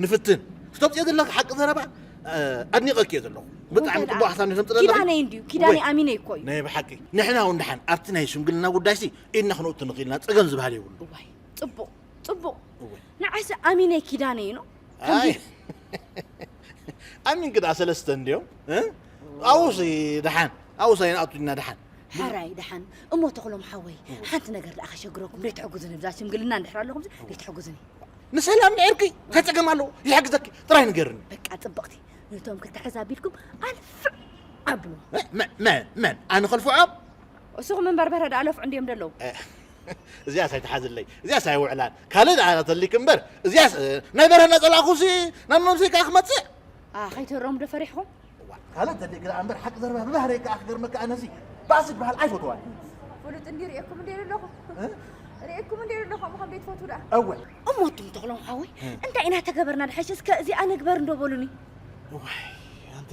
ንፍትን። ክተምፅኦ ዘለኺ ሓቂ ዘረባ፣ እ፣ ኣድኒቐኪ እየ ዘለኹ። ብጣዕሚ እንታይ ጽቡቕ ደኣ? ሓሳብ ነተምፅእ ዘለኺ። ኪዳነይ እንድዩ፣ ኪዳነይ ወይ፣ ኣሚነይ እኮ እዩ። ናይ ብሓቂ። ንሕና እውን ደሓን ኣብቲ ናይ ሽምግልና ጉዳይሲ ኢድና ክንእቱ ንኽእልና ጸገም ዝበሃል የብሉ። እዋይ፣ ጽቡቕ፣ ጽቡቕ። እወ። ንዓይሲ ኣሚነይ ኪዳነይ ነው። ከምዚ ኣይ። ኣሚንኪ ደኣ ሰለስተ እንድዮም፣ እ? ኣብኡሲ ደሓን፣ ኣብኡሲ ኣይንኣቱና ደሓን። ሕራይ ደሓን። እሞ ተኽሎም ሓወይ፣ እወ። ሓንቲ ነገር ደኣ ከሸግረኩም፣ ደይትሕግዙኒ ብዛ ሽምግልና እንድሕር ኣለኹም፣ ደይትሕግዙኒ። ንሰላም ንዕርቂ እንታይ ጸገም ኣለዎ? ይሕግዘኪ፣ ጥራይ ንገርኒ። በቃ ጽብቕቲ፣ ነቶም ክልተ ሕዝ ኣቢልኩም ኣልፍዕ ኣብሉ። መ-፣ መ-፣ መ-፣ መን? ኣነ ከልፍዖም? እስኹም እምበር በረዳ ኣለፍዑ እንድዮም ደለዉ። እ፣ እዚኣስ ኣይትሓዝለይ፣ እዚኣስ ኣይውዕላን። ካልእ ደኣ ተሊክ እምበር፣ እዚኣስ፣ እ፣ ናይ በረሀና ጸላእኹሲ ናብ ነብሰይ ከኣ ክመጽእ። ኣ፣ ከይተረሙ ዶ ፈሪሕኹም? እዋ፣ ካልእ ተሊክ ደኣ እምበር፣ ሓቂ ዘረባ ብባህረይ ከኣ ክገርመካ ኣነሲ ባእሲ ዝበሃል ኣይፈትዋን። ፍሉጥ እንዲ ርእየኩም እንደ ኣለኹ። እ? ርእየኩም እንደ ኣለኹ፣ እሞ ከም ቤት ፈቱ ደኣ። እወ። እሞ ኣቱም ተኽሎም ሓወይ፣ እ። እንታይ ኢና ተገበርና ድሓይሽ እስከ እዚኣ ንግበር እንዶ በሉኒ። እዋይ፣ ኣንቲ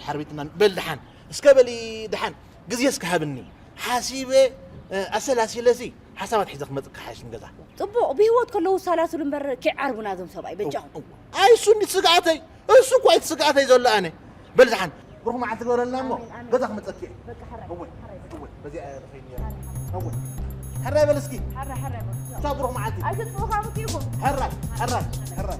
ሓርቢትና በል ደሓን፣ እስከ በሊ ደሓን፣ ግዜ እስከ ሃብኒ። ሓሲበ፣ እ፣ ኣሰላሲለሲ ሓሳባት ሒዘ ክመጽእ ክሓይሽ ንገዛ። ጽቡቕ፣ ብህይወት ከለዉ ሳላስሉ እምበር ከይዓርቡና እዞም ሰብኣይ፣ በጃኹም። እው፣ እው። ኣይ፣ እሱ እንዲ ስግኣተይ፣ እሱ እኮ እቲ ስግኣተይ ዘሎ ኣነ። በል ዝሓን፣ ብሩኽ መዓልቲ ግበረልና እሞ፣ ኣሜን፣ ኣሜን። ገዛ ክመጸኪ እየ። በቃ፣ ሕራይ፣ እወ፣ ሕራይ። እወ፣ በዚኣ እያ ተኸይድኒ እያ። ኣሜን፣ ኣሜን። እወ። ሕራይ በል እስኪ። ሕራይ፣ ሕራይ በል። እታ ብሩኽ መዓልቲ። ኣይትጥፍኡ ካብ ትይኹም። ሕራይ፣ ሕራይ፣ ሕራይ።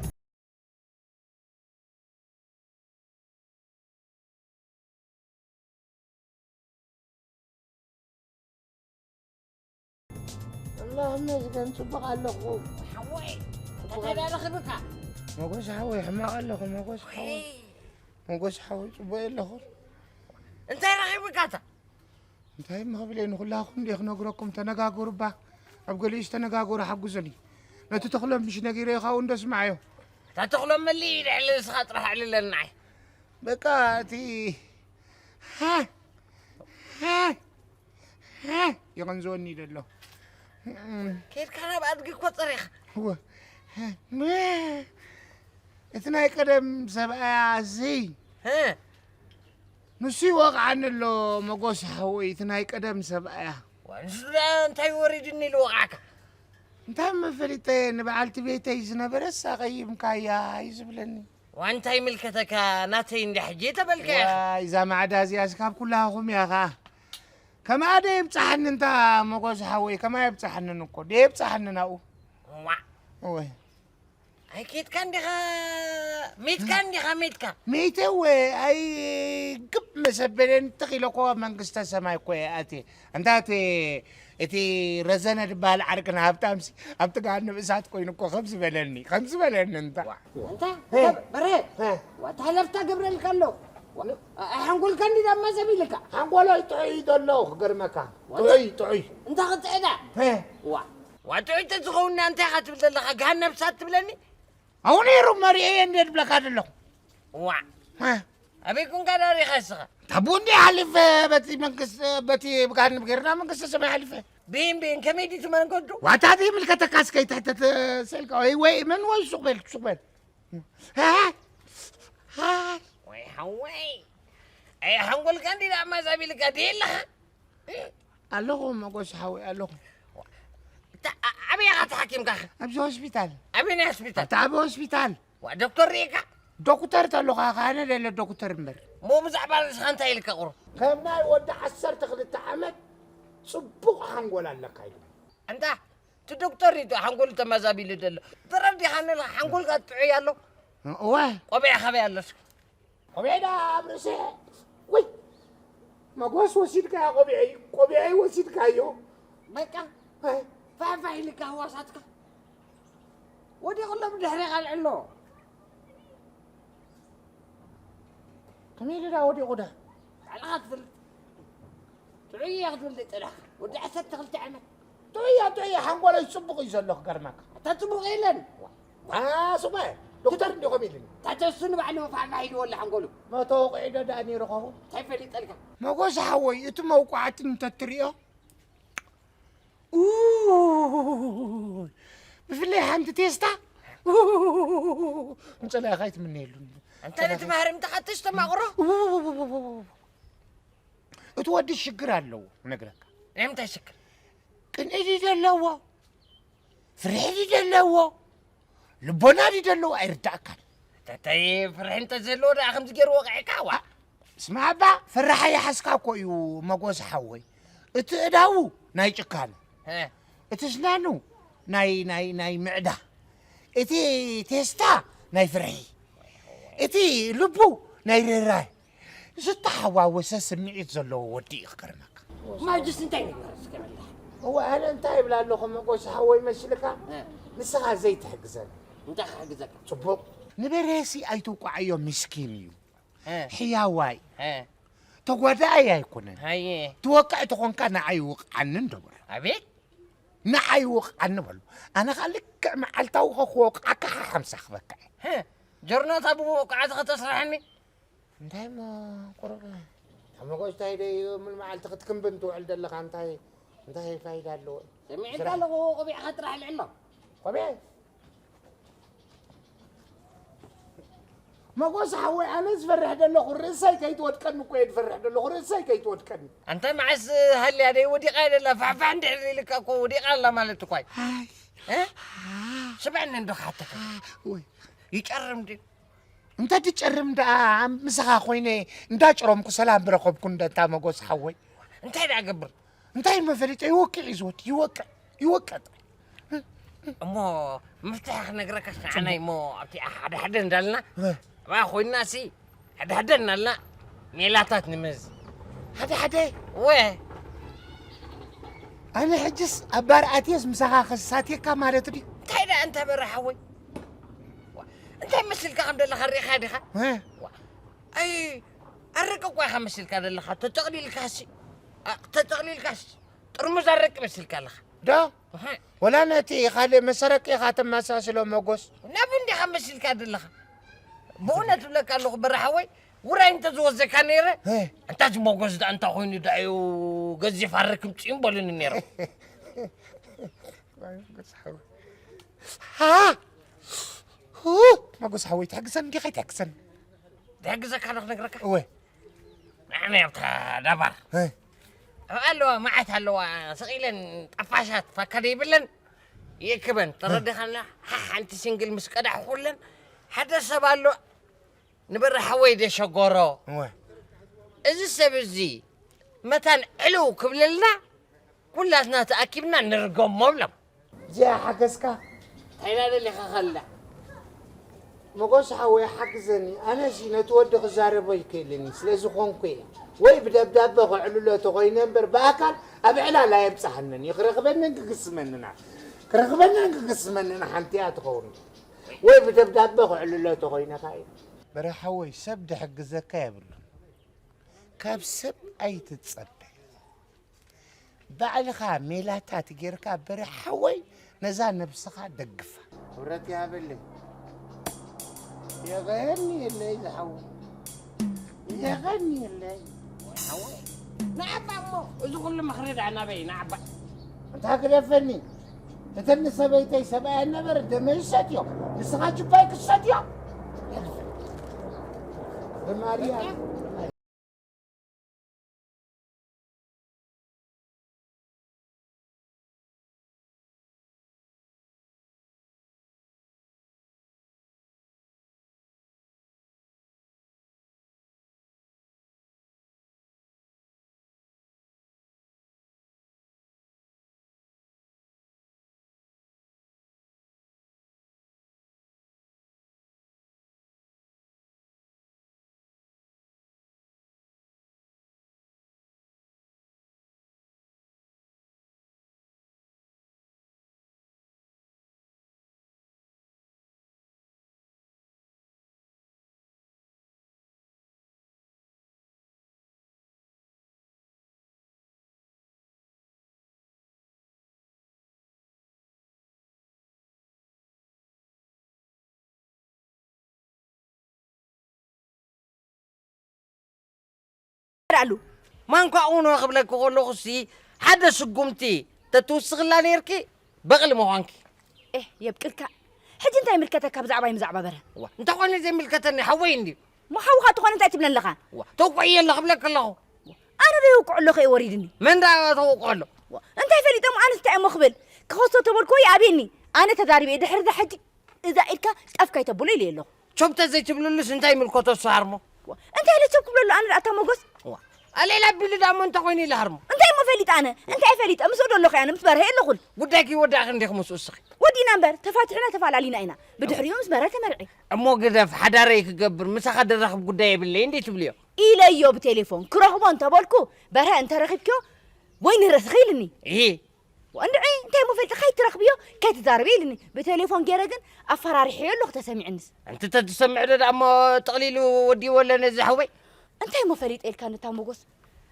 ኣላህ ይመስገን፣ ጽቡቕ ኣለኹ። ሓወይ፣ እንታይ ደኣ ረኺብካ? መጎስ ሓወይ፣ ሕማቕ ኣለኹ፣ መጎስ ሓወይ። ወይ። መጎስ ሓወይ፣ ጽቡቕ የለኹን። እንታይ ረኺብካ እታ? እንታይ እሞ ክብል እየ፣ ንኹላኹም ድየ ክነግረኩም? ተነጋገሩ እባ፣ ኣብ ገሊኡስ ተነጋገሩ፣ ሓግዙኒ። ነቲ ተኽሎም ምሽ ነጊረዮ፣ ካብኡ እንዶ ስምዓዮ። እታ ተኽሎም መሊእ ይድዕል፣ ንስኻ ጥራሕ ኣዕልለልና። በቃ እቲ ሃ፣ ሃ፣ ሃ ይቕንዝወኒ ደሎ። ከይድካ ናብ ኣድጊ እኮ ጸሪኻ። እወ። እቲ ናይ ቀደም ሰብኣያ እዚ፣ እ። ንሱ ይወቕዓኒ ኣሎ፣ መጎስ ሓወይ፣ እቲ ናይ ቀደም ሰብኣያ። ዋ፣ ንሱ ደኣ እንታይ ወሪድኒ ኢሉ ወቕዓካ? እንታይ መፈሊጠ፣ ንበዓልቲ ቤተይ ዝነበረስ ኣቐይምካያ እዩ ዝብለኒ። ዋ፣ እንታይ ይምልከተካ፣ ናተይ እንድያ ሕጂ ተበልካያ። ዋይ፣ እዛ ማዕዳ እዚኣስ ካብ ኩላኹም እያ ኸኣ። ከምኣ ደየብጽሓኒ እንታ መጎስ ሓወይ፣ ከምኣ የብጽሓንን እኮ፣ ደየብጽሓንን ኣብኡ። ዋ። እወ። ኣይኬድካ እንዲኻ፣ ሜትካ እንዲኻ፣ ሜትካ። ሜተ እወ፣ ኣይ ግብ መሰበለን ትኽ ኢለ እኮ መንግስተ ሰማይ እኮ እየ ኣትየ። እንታ እቲ፣ እቲ ረዘነ ዝበሃል ዓርክና ሃብታምሲ ኣብቲ ገሃነብ እሳት ኮይኑ እኮ ከምዚ በለኒ፣ ከምዚ በለኒ እንታ። ዋ። እንታ፣ ሄ። በረ፣ ሄ። ዋ፣ ታለፍታ ገብረልካ ኣሎ። ዋ፣ ን- ኣይ ሓንጎልካ እንዲ ዳማ ዘቢልካ። ሓንጎለይ ጥዑይ እዩ ዘሎ ክገርመካ። ዋ፣ ጥዑይ፣ ጥዑይ። እንታ ክጥዕዳ? ሄ። ዋ። ዋ፣ ጥዑይ ተዝኸውን እንታይ ኢኻ ትብል ዘለኻ? ገሃነብ እሳት ትብለኒ? ኣብኡ ነይሩ መሪኤ እንደ ድብለካ ዘለኹ። ዋ። እ። ኣበይ ኮንካ ዳሪኻ እስኻ? ታቡ እንዲ ሓሊፈ በቲ መንግስቲ፣ በቲ ብጋን ጌርና መንግስቲ ሰማይ ሓሊፈ። ብይን ብይን ከመይ ድዩ እቲ መንገዱ? ዋታ ዘይምልከተካ እስከ ይትሕተት ሰልካ ወይ፣ ወይ መን ወይ ሱቕ በል፣ ሱቕ በል። ሃ? ሃ? ወይ ሓወይ። ኣይ ሓንጎልካ እንዲ ዳማ ዛቢልካ ድየ ኣለኻ? ኣለኹ መጎስ ሓወይ ኣለኹ። እታ-፣ ኣ-፣ ኣበይ ኢኻ ተሓኪምካ? ኣብዚ ሆስፒታል። ኣበይ ናይ ሆስፒታል? ኣብቲ ዓቢ ሆስፒታል። ዋ፣ ዶክተር ርኢካ? ዶክተር ተለኻ፣ ካነ ደለ ዶክተር እምበር። እሞ ብዛዕባ ርእስኻ እንታይ ኢልካ ቁሩብ? ከም ናይ ወዲ ዓሰርተ ክልተ ዓመት ጽቡቕ ሓንጎል ኣለካ ኢሉ። ኣንታ፣ እቲ ዶክተር እዩ ሓንጎሉ ተመዛቢሉ ዘሎ። ተረዲኻኒ ኣለኻ፣ ሓንጎልካ ጥዑይ ኣሎ። እወ። ቆቢዕ ካበይ ኣሎ እስኪ? ቆቢዐይ ደኣ ኣብ ርእሰይ። ወይ፣ መጎስ ወሲድካዮ ቆቢዐይ፣ ቆቢዐይ ወሲድካዮ። በቃ፣ ኣይ። ፋሕፋሕ ኢልካ ህዋሳትካ። ወዲቑ ኣሎ ብድሕሬኻ ኣልዕሎ። ከመይ ኢሉ ደኣ ወዲቑ ደኣ? ባዕልኻ ትፈልጥ። ጥዑይ እየ ክትብል ደይጸናሕካ። ወዲ ዓሰርተ ክልተ ዓመት። ጥዑይ እየ፣ ጥዑይ እየ፣ ሓንጎለይ ጽቡቕ እዩ ዘሎ ክገርመካ። ኣታ ጽቡቕ የለን። ዋ፣ ሱቕ በል፣ ዶክተር እንዲኹም ኢሉኒ። እታ ተሱ ንባዕሉ ፋሕፋሕ ኢልዎ ኣሎ ሓንጎሉ። መቶ ወቕዒ ዶ ደኣ ነይሩ ኸውን? እንታይ ፈሊጠልካ? መጎስ ሓወይ፣ እቲ መውቃዕቲ እንተትሪኦ፣ ኡይ፣ ብፍላይ ሓንቲ ቴስታ፣ ንጸላኢኻ ኣይትምነየሉ። እንታይ ነቲ ማህረም ተሓትሽ ተማቕሮ? እቲ ወዲ ሽግር ኣለዎ፣ ነግረካ። ናይ ምንታይ ሽግር? ቅንኢ ድዩ ዘለዎ? ፍርሒ ድዩ ዘለዎ? ልቦና ድዩ ዘለዎ ኣይርዳእካን። ተተይ ፍርሒ እንተ ዘለዎ ደኣ ከምዚ ገይሩ ወቂዕካ ዋ። ስማዕባ፣ ፍራሕ ይሓዝካ እኮ እዩ መጎስ ሓወይ። እቲ እዳዉ ናይ ጭካነ፣ እ። እቲ ስናኑ ናይ፣ ናይ፣ ናይ ምዕዳ፣ እቲ ቴስታ ናይ ፍርሒ፣ እቲ ልቡ ናይ ርህራሄ ዝተሓዋወሰ ስምዒት ዘለዎ ወዲ እዩ ክገርመካ። ማጅስ እንታይ ንግበር እስከ በላ። እወ፣ ኣነ እንታይ ይብል ኣለኹ መጎስ ሓወይ መስልካ? እ። ንስኻ ዘይትሕግዘኒ። እንታይ ክሕግዘካ? ጽቡቕ። ንበሬሲ ኣይትውቃዓዮ፣ ምስኪን እዩ። እ። ሕያዋይ። እ። ተጓዳኣይ ኣይኮነን። ሃየ። ትወቅዕ ተኾንካ ንዓይ ውቕዓኒ እንዶ በሎ። ኣቤት። ንዓይ ውቕዓኒ በሎ። ኣነ ኸኣ ልክዕ መዓልታዊ ኸ ክወቅዓካ ሓሓምሳ ክበካ እየ። እ። ጀርኖታ ብመውቃዕቲ ኸተስርሐኒ? እንታይ እሞ ቁሩብ ሓመጎጅ እንታይ ደዩ፣ ሙሉ መዓልቲ ክትክንብን ትውዕል ዘለኻ እንታይ፣ እንታይ ፋይዳ ኣለዎ? ሰሚዕካ ስራሕ ኣለኹ፣ ቆቢዕኻ ጥራሕ ልዕሎ። ቆቢዐ? መጎስ ሓወይ፣ ኣነ ዝፈርሕ ዘለኹ ርእሰይ ከይትወድቀኒ እኮ እየ ዝፈርሕ ዘለኹ፣ ርእሰይ ከይትወድቀኒ። ኣንታ መዓስ ሃልያ ደይ ወዲቓ እየ ደላ፣ ፋሕፋሕ እንድሕር ኢልካ እኮ ወዲቓ ኣላ ማለት እኮ እዩ። ኣይ። እ? ስምዐኒ እንዶ ክሓተካ። ኣይ፣ ወይ። ይጨርም ድዩ? እንተ ድጨርም ደኣ ምሳኻ ኮይነ እንዳጭረምኩ ሰላም ብረኸብኩ እንደ እታ መጎስ ሓወይ። እንታይ ደኣ ገብር? እንታይ እሞ ፈሊጠ? ይወቅዕ እዩ ዝወድ፣ ይወቅዕ፣ ይወቅዕ ጥራይ። እሞ መፍትሒ ክነግረካስ ንዓናይ እሞ ኣብቲ ሓደ ሓደ እንዳልና እ። ኣብኣ ኮይንና ሲ ሓደ ሓደ እናልና ሜላታት ንምዝ። ሓደ ሓደ? ወ። ኣነ ሕጅስ ኣብ ባር ኣትየስ ምሳኻ ክሳትየካ ማለት ድዩ? እንታይ ደኣ እንተ በረ ሓወይ? ዋ፣ እንታይ መሲልካ ከም ዘለኻ ርኢኻ ዲኻ? እ? ዋ፣ ኣይ፣ ኣረቂ እኳ ኢኻ መሲልካ ዘለኻ። ተጠቕሊልካሲ፣ ኣ፣ ተጠቕሊልካሲ፣ ጥርሙዝ ኣረቂ መሲልካ ኣለኻ። ዶ? እህ። ወላ ነቲ ካልእ መሰረቂ ኢኻ ተመሳስሎ መጎስ። ናብ እንዲኻ መሲልካ ዘለኻ። ብእውነት እብለካ ኣለኹ በራሓወይ፣ ውራይ እንተዝወዘካ ነይረ፣ እ። እንታ እዚ መጎስ ደኣ እንታይ ኮይኑ ደኣ እዩ ገዚፍ ኣረቂ ምጽኡ በሉኒ ነይሮም። መጎስ ሓወይ። ሃ! ሁ! መጎስ ሓወይ፣ ትሕግዘኒ ዲኻ ኣይትሕግዘኒ? ዝሕግዘካ ዶ ክነግረካ? እወ። ንዓመይ ኣብታ ዳባር። እ። ኣብኣ ኣለዋ፣ መዓት ኣለዋ፣ ስቕ ኢለን ጠፋሻት፣ ፋካ ደይብለን ይእክበን። ተረዲኻና? ሓ-፣ ሓንቲ ሲንግል ምስ ቀዳሕኩለን፣ ሓደ ሰብ ኣሎ፣ ንበሪ ሓወይ ደሸጎሮ። እወ። እዚ ሰብ እዚ መታን ዕልው ክብለልና፣ ኩላትና ተኣኪብና ንርገሞ ብሎም። እዚኣ ሓገዝካ? እንታይ ኢላ ደሊኻ ከላ? መጎስ ሓወይ ሓግዘኒ። ኣነሲ ነቲ ወዲ ክዛረቦ ይክእልን እዩ፣ ስለ ዝኾንኩ እየ። ወይ ብደብዳበ ከዕልሎ ተኾይነ እምበር ብኣካል ኣብ ዕላል ኣየብጽሓንን እዩ። ክረኽበንን ክግስመንና። ክረኽበንን ክግስመንን ሓንቲ እያ ትኸውን። ወይ ብደብዳበ ከዕልሎ ተኾይነ ካእ እዩ። በረ ሓወይ ሰብ ድሕግዘካ የብሉን። ካብ ሰብ ኣይትጸበ። ባዕልኻ ሜላታት ጌርካ በረ ሓወይ ነዛ ነብስኻ ደግፋ። ክብረት ይሃበለይ። የቐየኒ የለይ ዝሓወይ። የቐኒ የለይ። ሓወይ። ንዓባ እሞ፣ እዚ ኩሉ ምኽሪ ደኣ ናበይ? ንዓባ። እንታይ ግደፈኒ? እተን ንሰበይተይ ሰብኣየን ነበረ ደመይ ዝሰትዮ። ንስኻ ጅባይ ክትሰትዮ? ብማርያም። ኣሉ። ማንኳ ኡኖ ክብለኪ ከለኹ ሲ ሓደ ስጉምቲ ተትውስኽላ ነይርኪ በቕሊ ምዃንኪ። ኤህ፣ የብቅልካ። ሕጂ እንታይ ይምልከተካ ብዛዕባይ ብዛዕባ በረ? ዋ፣ እንተኾነ ዘይምልከተኒ ሓወይ እንድዩ። እሞ ሓውኻ ተኾነ እንታይ ትብለኒ ኣለኻ? ዋ፣ ተውቅዕዮ ኣሎ ክብለኪ ኣለኹ። ኣነ ዶ የውቅዖ ኣለኹ እየ ወሪድኒ? መን ደኣ ተውቅዖ ኣሎ? ዋ፣ እንታይ ፈሊጠ እሞ ኣነስ እንታይ እሞ ክብል? ክኸሶ ተበልኩዎ ይኣብየኒ። ኣነ ተዛሪበ እየ ድሕሪ እዛ ሕጂ። እዛ ኢድካ ጫፍ ካይተብሎ ኢለ ኣለኹ። ቸብ ተዘይትብልሉስ እንታይ ይምልከቶ እሱ ሃርሞ? እንታይ ኢለ ቸብ ክብለሉ ኣነ ደኣ ኣታ ሞጎስ? ዋ፣ ኣሌላ ቢሉ ደኣ እሞ እንታይ ኮይኑ ኢለ ሃርሞ? እንታይ እሞ ፈሊጠ ኣነ? እንታይ ፈሊጠ? ምስኡ ዶ ኣለኹ ኣነ? ምስ በርሀ የለኹን። ጉዳይኪ ይወዳእኺ እንዲኺ ምስኡ እስኺ። ወዲእና እምበር፣ ተፋቲሕና ተፋላሊና ኢና። ብድሕሪኡ ምስ በርሀ ተመርዒ። እሞ ግደፍ፣ ሓዳረይ ክገብር፣ ምሳኻ ደራኽብ ጉዳይ የብለይ እንዴ ትብልዮ? ኢለዮ ብቴሌፎን፣ ክረኽቦ እንተበልኩ፣ በርሀ እንተረኺብክዮ ወይ ንርእስኺ ኢልኒ። እሂ። እንድዒ፣ እንታይ እሞ ፈልጢ ከይትረኽብዮ፣ ከይትዛረብዮ ኢልኒ። ብቴሌፎን ገይረ ግን ኣፈራሪሐዮ ኣለኹ ተሰሚዕንስ። ኣንቲ ተትሰምዕ ዶ ደኣ እሞ ጠቕሊሉ ወዲእዎ ኣሎ ነዚ ሓወይ? እንታይ እሞ ፈሊጠ ኢልካ ነታ ሞጎስ?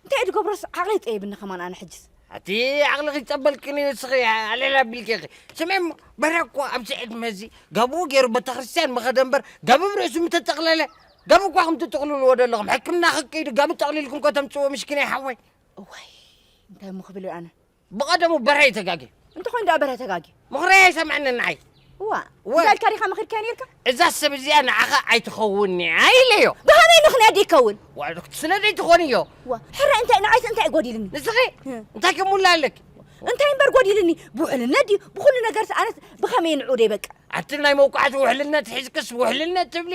እንታይ እየ ዝገብሮስ ዓቕለይ ጠይብኒ ከማን ኣነ ሕጅስ። ኣቲ ዓቕልኺ ይጸበልክን እዩ እስኺ ኣሌላ ቢልኪ ኢኺ። ስምዒ እሞ በርሀ እኮ ኣብዚ ዕድመ እዚ ጋብኡ ገይሩ ቤተክርስትያን ምኸደ እምበር ጋብ ኣብ ርእሱ ምተጠቕለለ። ጋብ እኳ ከም ትጥቕልልዎ ዘለኹም ሕክምና ክከይዱ ጋብ ጠቕሊልኩም እኮ ተምጽእዎ ምሽኪናይ ሓወይ። እዋይ፣ እንታይ እሞ ክብል እየ ኣነ? ብቐደሙ በርሀ እዩ ተጋግዩ። እንተኾይኑ ደኣ በርሀ ተጋግዩ። ምኽረይ ኣይሰምዐንን ንዓይ። እዋ፣ እወ። እንታይ ኢልካ ዲኻ መኺርካዮ ነይርካ? እዛ ሰብ እዚኣ ንዓኻ ኣይትኸውን እያ ኢለዮ። ብኸመይ ምኽንያት ደይከውን? ዋ፣ ስለ ዘይትኾንዮ። ዋ፣ ሕረ እንታይ፣ ንዓይስ እንታይ እዩ ጎዲልኒ? ንስኺ እ። እንታይ ከሙላ ኣለኪ? እንታይ እምበር ጎዲልኒ? ብውሕልነት ድዩ? ብኹሉ ነገርስ ኣነስ ብኸመይ ንዑ ደይ በቃ? ኣቲ ናይ መውቃዕቲ ውሕልነት ሒዝክስ ውሕልነት ትብሊ?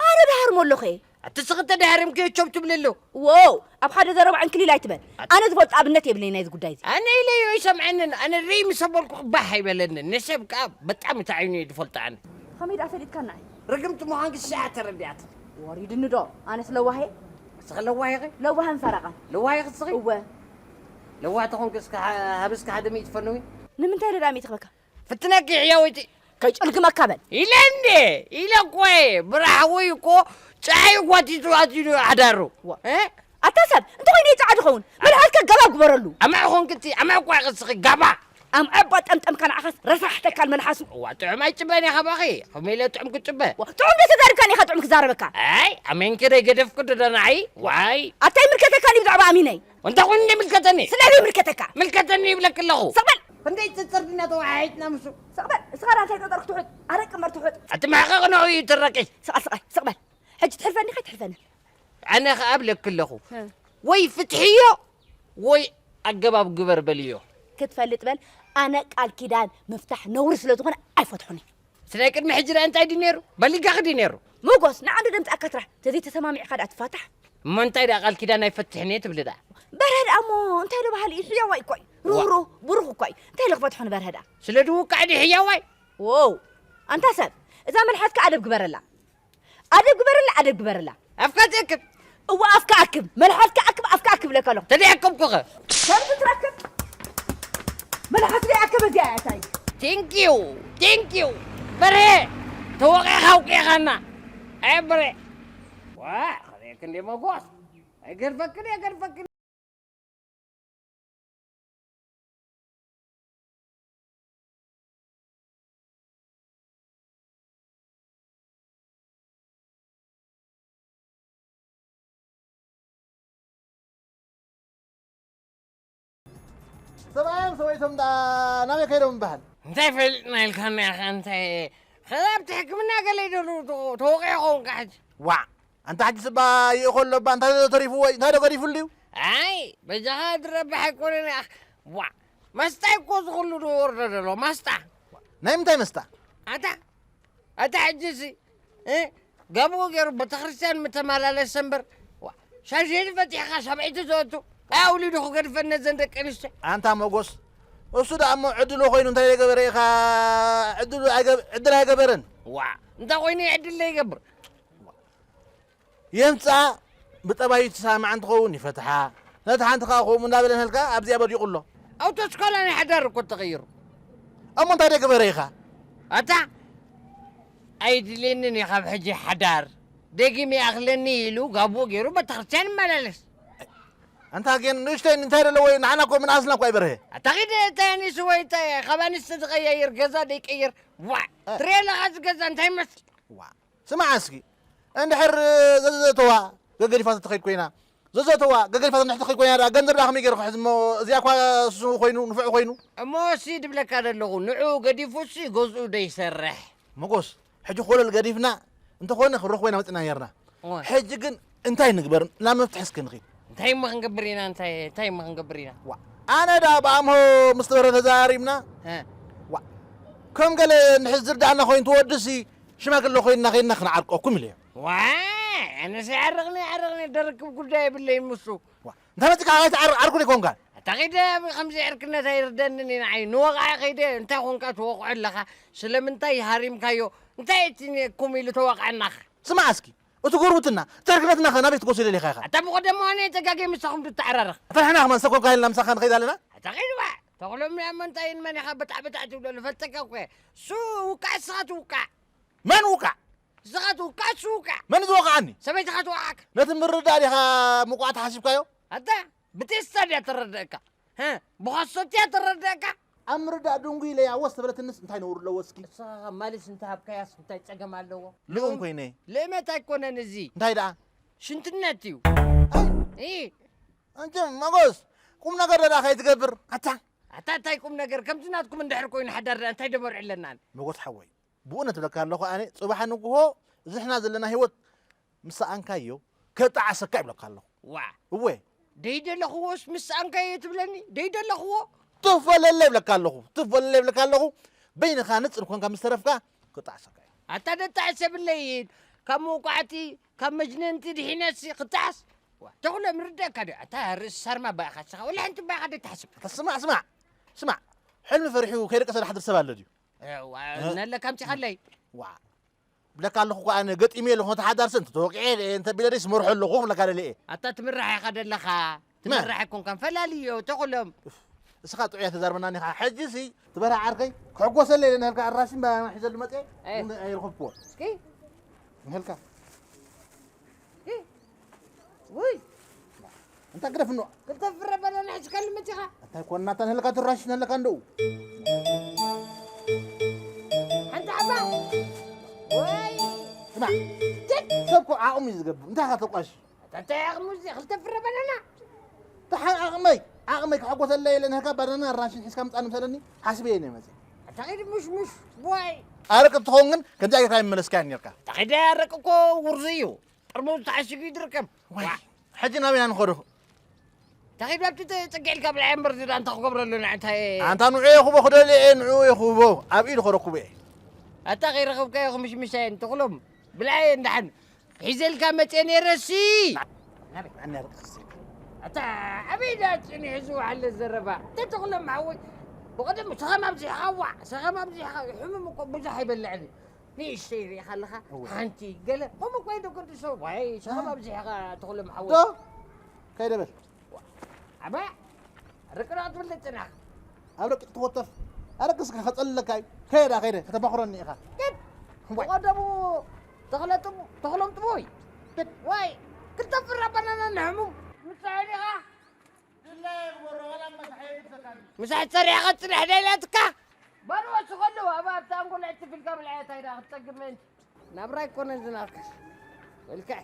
ኣነ ድሃርሞ ኣለኹ እየ። ኣቲ ስኽተ ድሃርምክዮ ቸብ ትብሊ ኣለዉ። ዎው፣ ኣብ ሓደ ዘረባ ዕንክሊል ኣይትበል። ኣነ ዝፈልጦ ኣብነት የብለይ ናይዚ ጉዳይ እዚ። ኣነ ኢለዮ ይሰምዐንን፣ ኣነ ርእይ ምስ ኣበልኩ ባህ ኣይበለንን። ንሰብ ከኣ በጣም እቲ ዓይኑ እየ ዝፈልጦ ኣነ። ከመይ ደኣ ፈሊጥካ ንዓይ? ርግምቲ ምዃንኪ ሽዓ ተረዲኣትኒ። ወሪድኒ ዶ? ኣነስ ለዋህ እየ። ንስኺ ለዋህ ኢኺ? ለዋህን ፈረቓን። ለዋህ ኢኺ ንስኺ? እወ። ለዋህ ተኾንኪ እስከ ሃ-፣ ሃቢ እስከ ሓደ ሚእቲ ፈንዊ። ንምንታይ ኢለ ደኣ ሚእቲ ክበካ? ፍትነኪ ሕያወይቲ። ከይጨልግመካ በል። ኢለ እንዴ? ኢለ እኮ እየ። ብራሕወይ እኮ ጸሓይ ጓቲቱ ኣትዩ ሓዳሩ። ዋ። እ? ኣታ ሰብ፣ እንተኾይነ እዩ ጻዕዲ ኸውን። መልሓስካ ገባ ግበረሉ። ኣማዕ ኾንክቲ፣ ኣማዕ እኳ ኢኺ እስኺ ጋባ። ኣምዓ እባ ጠምጠምካ ንዓኻስ ረሳሕ ተካል መልሓሱ። ዋ፣ ጥዑም ኣይጭበን እየ ካባኺ። ከመይ ኢለ ጥዑም ክጭበ? ዋ፣ ጥዑም ዶ ተዛሪብካኒ ኢኻ ጥዑም ክዛረበካ? ኣይ፣ ኣሜንኪ ደይ ገደፍኩ ዶ ንዓይ? ዋይ። ኣታ ይምልከተካ ድዩ ብዛዕባ ኣሚነይ? እንታይ ኮይኑ ይምልከተኒ? ስለዚ ይምልከተካ። ምልከተኒ ይብለኪ ኣለኹ። ስቕ በል። ክንደይ ጽጽር ዲና ተወሓሒጥና ምስኡ? ስቕ በል። እስኻ ዳ እንታይ ጸጸር ክትውሕጥ? ኣረቂ እምበር ትውሕጥ። ኣቲ መሕቐቒ ንዕኡ እዩ ትረቂ። ስቕ በል፣ ስቕ በል፣ ስቕ በል። ሕጂ ትሕልፈኒ ከይትሕልፈኒ? ኣነ ኸኣ እብለኪ ኣለኹ። እ። ወይ ፍትሕዮ ወይ ኣገባብ ግበር በልዮ። ክትፈልጥ በል፣ ኣነ ቃል ኪዳን ምፍታሕ ነውሪ ስለ ዝኾነ ኣይፈትሖን እየ። ስለ ቅድሚ ሕጂ ደኣ እንታይ ድዩ ነይሩ? በሊጋኺ ድዩ ነይሩ? ሞጎስ፣ ንዓንዱ ደምጽኣካ ትራሕ፣ ተዘይተሰማሚዕካ ደኣ ትፋታሕ። እሞ እንታይ ደኣ ቃል ኪዳን ኣይፈትሕን እየ ትብሊ ደኣ? በርሀ ደኣ እሞ እንታይ ዶ በሃሊ እዩ? ሕያዋይ እኮ እዩ። ዋ። ሩህሩህ፣ ብሩኽ እኮ እዩ። እንታይ ኢሉ ክፈትሖ ንበርሀ ደኣ? ስለ ድውቃዕ ድዩ ሕያዋይ? ዎው፣ ኣንታ ሰብ፣ እዛ መልሓስካ ኣደብ ግበረላ። ኣደብ ግበረላ፣ ኣደብ ግበረላ። ኣፍካ ትእክብ። እወ፣ ኣፍካ ኣክብ። መልሓስካ ኣክብ፣ ኣፍካ ኣክብ ኢለካ ኣለኹ። ተደይ ኣከብኩኸ? ሰብ ትረክብ። መልሓስ ደይ ኣከበ እዚኣ እያ፣ እንታይ? Thank you፣ thank you። በርሄ፣ ተወቂዕካ ኣውቂዕካና። ኣይ በርሄ። ዋ፣ ኸደይ ክንደይ መጎስ። ኣይገድፈክን፣ ኣይገድፈክን። ሰብኣዮም ሰበይቶም ደኣ ናበይ ከይዶም ይበሃል? እንታይ ፈሊጥና ኢልካና ኢኻ? እንታይ ከዛ ኣብቲ ሕክምና ገለ ይደሉ ተወቂዑ ኸውን ካሕጂ። ዋዕ! ኣንታ ሕጂ ስባ ይእኾ ኣሎ እባ፣ እንታይ ዶ ተሪፍዎ እዩ? እንታይ ዶ ገዲፉሉ እዩ? ኣይ፣ በጃኻ ድረባሕ ኣይኮነን። ኣኽ፣ ዋዕ! መስጣ እኮ ዝኹሉ ዝወርዶ ዘሎ፣ መስጣ። ናይ ምንታይ መስጣ? ኣታ፣ ኣታ ሕጂሲ፣ እ? ጋብኡ ገይሩ ቤተክርስትያን ምተመላለሰ እምበር፣ ዋዕ! ሻሽየት ፈቲሕኻ ሰብዒቲ ዘእቱ፣ ኣይ ኣውሊዱ ክገድፈን ነዘን ደቂ ኣንስትዮ። ኣንታ ሞጎስ፣ እሱ ደኣ እሞ ዕድሉ ኮይኑ እንታይ ደገበረ ኢኻ? ዕድሉ ኣይገብ-፣ ዕድል ኣይገበረን። ዋዕ! እንታይ ኮይኑ ዕድል ዘይገብር? የምጽኣ፣ ብጠባዩ ትሰማማዕ እንትኸውን ይፈትሓ፣ ነታ ሓንቲ ከኣ ከምኡ እንዳበለ ንህልካ ኣብዚኣ ወዲቑ ኣሎ። ኣውቶስኮላ ናይ ሓዳር እኮ ተቐይሩ። እሞ እንታይ ደገበረ ኢኻ? ኣታ ኣይድልየንን እዩ ካብ ሕጂ ሓዳር፣ ደጊም ይኣኽለኒ ኢሉ ጋብኡ ገይሩ ቤተክርስትያን ይመላለስ። ኣንታ ግን ንእሽተይ እንታይ ደለዎ እዩ? ንዓና እኮ ምንኣስና እኮ ኣይበርሀ። ኣታ ኺድ እታ ኣኒስ ወይ እታ ካብ ኣንስቲ ዝቐያይር ገዛ ደይቀይር። ዋዕ! እ። ትሪኦ ኣለኻ እዚ ገዛ እንታይ ይመስል? ዋዕ! ስማዕ እስኪ፣ እንድሕር ዘዘተዋ ገገዲፋቶ ትኸይድ ኮይና፣ ዘዘተዋ ገገዲፋቶ እንድሕር ትኸይድ ኮይና ደኣ፣ ገንዘብ ደኣ ከመይ ገይሩ ክሕዝ እሞ፣ እዚኣ እኳ እሱ ኮይኑ፣ ንፉዕ ኮይኑ። እሞ እሲ ድብለካ ዘለኹ፣ ንዑ ገዲፉ እሲ ገዝኡ ዶ ይሰርሕ? ሞጎስ፣ ሕጂ ኮለል ገዲፍና፣ እንተኾነ ክንረኽቦ ኢና መጺእና ነይርና። እወ። ሕጂ ግን እንታይ ንግበር? ናብ መፍትሒ እስኪ ንኺድ። እንታይ እሞ ክንገብር ኢና? እንታይ፣ እንታይ እሞ ክንገብር ኢና? ዋ፣ ኣነ ደኣ ብኣምሆ ምስ ተበረ ተዛራሪብና። እ። ዋ፣ ከም ገለ እንድሕር ዝርዳእና ኮይኑ ትወድሲ ሽማግለ ኮይንና ከይንና ክንዓርቀኩም ኢለ። ዋይ፣ ኣነስ ይዓርቕኒ ይዓርቕኒ ደርክብ ጉዳይ የብለይን ምሱ። ዋ፣ እንታይ መፂካ ኣይትዓርቕ ዓርኩ ደይኮንካ? ኣታ ኸይደ ከምዚ ዕርክነት ኣይርደንን እዩ ንዓይ። ንወቕዓ ኸይደ እንታይ ኾንካ ትወቕዖ ኣለኻ? ስለምንታይ ሃሪምካዮ? እንታይ እቲ ኩም ኢሉ ተወቕዐናኻ? ስማዕ እስኪ፣ እቲ ጉርብትና፣ እቲ ዕርክነትና ኸ ናበይ ትጎስዮ ደሊኻ ኢኻ? ኣታ ብቐደም እዋን እየ ተጋግየ ምሳኹም ትተዓራረኽ። ኣታ ንሕና ኸማን ሰብ ኮንካ ኢልና ምሳኻ ንኸይድ ኣለና? ኣታ ኸይድ ዋ! ተኽሎም ናይ ኣመንታይን መን ኢኻ በጣዕ በጣዕ ትብሎ ልፈልጠካ እኮ እየ። እሱ ውቃዕ እስኻ ትውቃዕ። መን ውቃዕ? ንስኻ ትውቃዕ፣ እሱ ውቃዕ። መን እዩ ዝወቕዓኒ? ሰበይትኻ ትወቕዓካ። ነቲ ምርዳእ ዲኻ ምቁዓት ሓሲብካዮ? ኣታ ብቴስታ ድያ ትረድእካ? ሀ? ብኻሶት እያ ትረድእካ? ኣብ ምርዳእ ድንጉይ ኢለያ ወስ ተበለትንስ እንታይ ነውሩ ኣለዎ እስኪ? ንስኻ ኸ ማልስ እንተሃብካያስ እንታይ ጸገም ኣለዎ? ልኡም ኮይነ። ልእመት ኣይኮነን እዚ። እንታይ ደኣ? ሽንትነት እዩ። ኣይ! ኢ! ኣንተ መጎስ፣ ቁም ነገር ደኣ ከይትገብር። ኣታ! ኣታ እንታይ ቁም ነገር? ከምዚ ናትኩም እንድሕር ኮይኑ ሓዳር ደኣ እንታይ ደመርዕ ኣለና? መጎስ ሓወይ፣ ብእውነት እብለካ ኣለኹ ኣነ፣ ጽባሕ ንግሆ ዝሕና ዘለና ህይወት ምስ ሰኣንካዮ፣ ከጣዕሰካ ይብለካ ኣለኹ። ዋ! እወ። ደይደለኽዎስ ምስ ሰኣንካዮ ትብለኒ? ደይደለኽዎ? ትፍ በለለ ይብለካ ኣለኹ። ትፍ በለለ ይብለካ ኣለኹ። በይንኻ ንጽር ኮንካ ምስ ተረፍካ፣ ከጣዕሰካ እዩ። ኣታ ደጣዕስ የብለይን። ካብ መውቃዕቲ፣ ካብ መጅነንቲ ድሒነሲ ክጣዕስ? ዋ፣ ተኽሎም ርደእካ ድዩ? ኣታ ርእሲ ሳርማ ባእኻ ንስኻ። ወላ ሓንቲ ባእኻ ደይትሓስብ። ኣታ ስማዕ፣ ስማዕ፣ ስማዕ። ሕልሚ ፈሪሑ ከይደቀሰ ዝሓድር ሰብ ኣሎ ድዩ? እ፣ ዋ፣ እ? ነለ ከምፂኻለይ። ዋ። ብለካ ኣለኹ እኮ ኣነ ገጢመ ኣለኹ፣ ነቲ ሓዳር ስንት ተወቂዐ፣ እንተ ቢለ ደስ መርሖ ኣለኹ፣ ብለካ ደለ እየ። ኣታ ትምራሕ ኢኻ ደለኻ። መን? ትምራሕ ኣይኮንካን፣ ፈላልዮ፣ ተኹሎም። እስኻ ጥዑይ ተዛርበናኒ ኢኻ። ሕጂ ሲ፣ ትበርሃ ዓርከይ፣ ክሕጎሰለ ኢለ ንህልካ ኣራሽን ባናና ሒዘሉ መጽየ፣ እ። ግን ኣይረኸብክዎ። እስኪ። ንህልካ። እስኪ። ውይ። እንታይ ግደፍ እንዋ። ክልተ ፍረ ባናና ሒዝካሉ መጺኻ። እንታይ ኮና፣ እታ ንህልካ ትራሽ ንህልካ እንደው። ሓንቲ ሓባ። ወይ። ስማዕ፣ ጀት። ሰብ እኮ ዓቕሙ እዩ ዝገብር። እንታይ ኢኻ ተቋሽ? እንታይ ዓቕሙ እዚ ክልተ ፍረ ባናና? ደሓን ዓቕመይ፣ ዓቕመይ ክሕጎሰለይ ኢለ ንህልካ ባናና ኣራንሽን ሒዝካ ምጻእ ንምሰለኒ ሓስበ እየ መጺእ። እንታይ ኢሉ ሙሽ ሙሽ፣ ቦይ። ኣረቂ ትኸውን ግን ከምዚ ጌርካ ይመለስካ ነርካ። እንታይ ኣረቂ እኮ ውርዙ እዩ። ጥርሙዝ ተዓሺጉ እዩ ዝርከብ። ዋይ፣ ዋ። ሕጂ ናበይ ኢና ንኸዶ? ተኺድ ኣብቲ ተ-፣ ጽግዕ ኢልካ ብልዓዮ እምበር ዝዳ እንታይ ክገብረሉ ንዓ እንታይ? ኣንታ ንዑ የኹቦ ክደልዮ እየ፣ ንዑ የኹቦ። ኣብ ኢዱ ከረክቦ እየ። ኣታ ከይረኸብካዮ ክምሽምሻ እየ፣ ንተኽሎም ብልዓዮ እንድሓን። ሒዘልካ መጽየ ነይረሲ። ናበይ? ኣነ ኣረቂ ክስርካ። ኣታ ኣበይ ደኣ ጽኒሑ ዝወዓለ ዘረባ? ተተኽሎም ሓወይ፣ ብቐደም ሰኸም ኣብዚሕኻ፣ ዋዕ፣ ሰኸም ኣብዚሕኻ፣ ሕሙም እኮ ብዙሕ ኣይበልዕን እዩ። ንእሽተይ ርኢኻ ኣለኻ? እወ። ሓንቲ ገለ፣ ከምኡ እኮ እዩ ደገድሶ። ዋይ፣ ሰኸም እ። ኣብዚሕኻ ተኽሎም ሓወይ። ዶ? ከይደ በል። ኣባ፣ ርቅና ክትብል ጽናሕ። ኣብ ረቂቕ ትወተፍ። ኣረቂ እስከ ከጸልለካ እዩ። ከይዳ፣ ከይደ፣ ከተባኽረኒ ኢኻ። ግድ! ዋይ። ብቐደሙ ተኽለ ጥቡ-፣ ተኽሎም ጥቡይ። ግድ! ዋይ፣ ክልተ ፍረ ባናና ንሕሙም። ምሳሕ ዲኻ? ድላየ ግበሮ፣ ዋላ መሳሕ የግድሰካ። ምሳሕ ጸሪሕኻ ጽንሕ ደይላትካ? ባዶ ወስኸሉ፣ ኣብ ኣብታ ኣንጎል ዕትፍ ኢልካ ብልዓያ፣ እንታይ ደኣ ክትጸግም ምእንቲ። ናብራ ኣይኮነን ዝናፍቅስ። መልክዕ።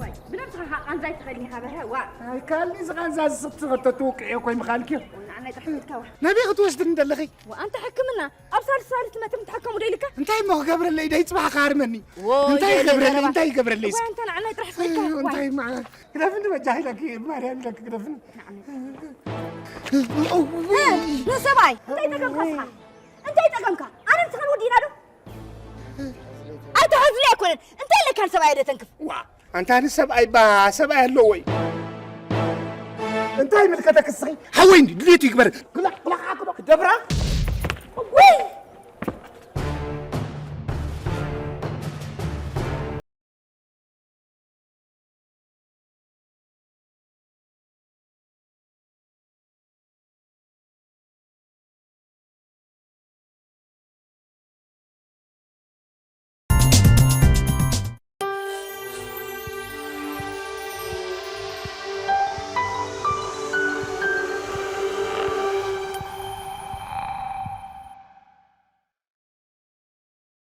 ዋይ፣ ብነብስኻ ቃንዛ ኣይትኽእልን ኢኻ በርሀ፣ ዋ። ኣይካልኒ እዚ ቃንዛ እዚ ስኽቲ ከተትውቅዕዮ ኮይ ምኻልኪ። ንዓናይ ጥራሕ ኢልካ ዋ። ናበይ ክትወስድኒ ዘለኺ? ዋ፣ ኣንታ ሕክምና፣ ኣብ ሳልስቲ ሳልስቲ መትም ትሕከሙ ዶ ኢልካ? እንታይ እሞ ክገብረለይ? ደይ ጽባሕ ክሃርመኒ። ዎ፣ እንታይ ይገብረለይ? ዘረባ። እንታይ ይገብረለይ? ዋ፣ ኣንታ ንዓናይ ጥራሕ ፍሪካ፣ ዋ። እንታይ መዓ-፣ ግደፍኒ በጃ ኢለኪ፣ ማርያም ኢለኪ ግደፍኒ። ንዓናይ። እ፣ ንሰብኣይ፣ እንታይ ጠቀምካ እስኻ? እንታይ ጠቀምካ? ኣነ ንስኻን ወዲእና ዶ? ኣይትሕዝኒ ኣይኮነን። እንታይ ኣለካ ንሰብኣይ ደተንክፍ? ዋ፣ ኣንታ ንሰብኣይ ባ፣ ሰብኣይ ኣለዎ እዩ። እንታይ ምልከተክ እስኺ? ሓወይ እንዲ ድሌቱ ይግበር። ግላ-፣ ግላኻ ክዶ ክደብራ? ወይ!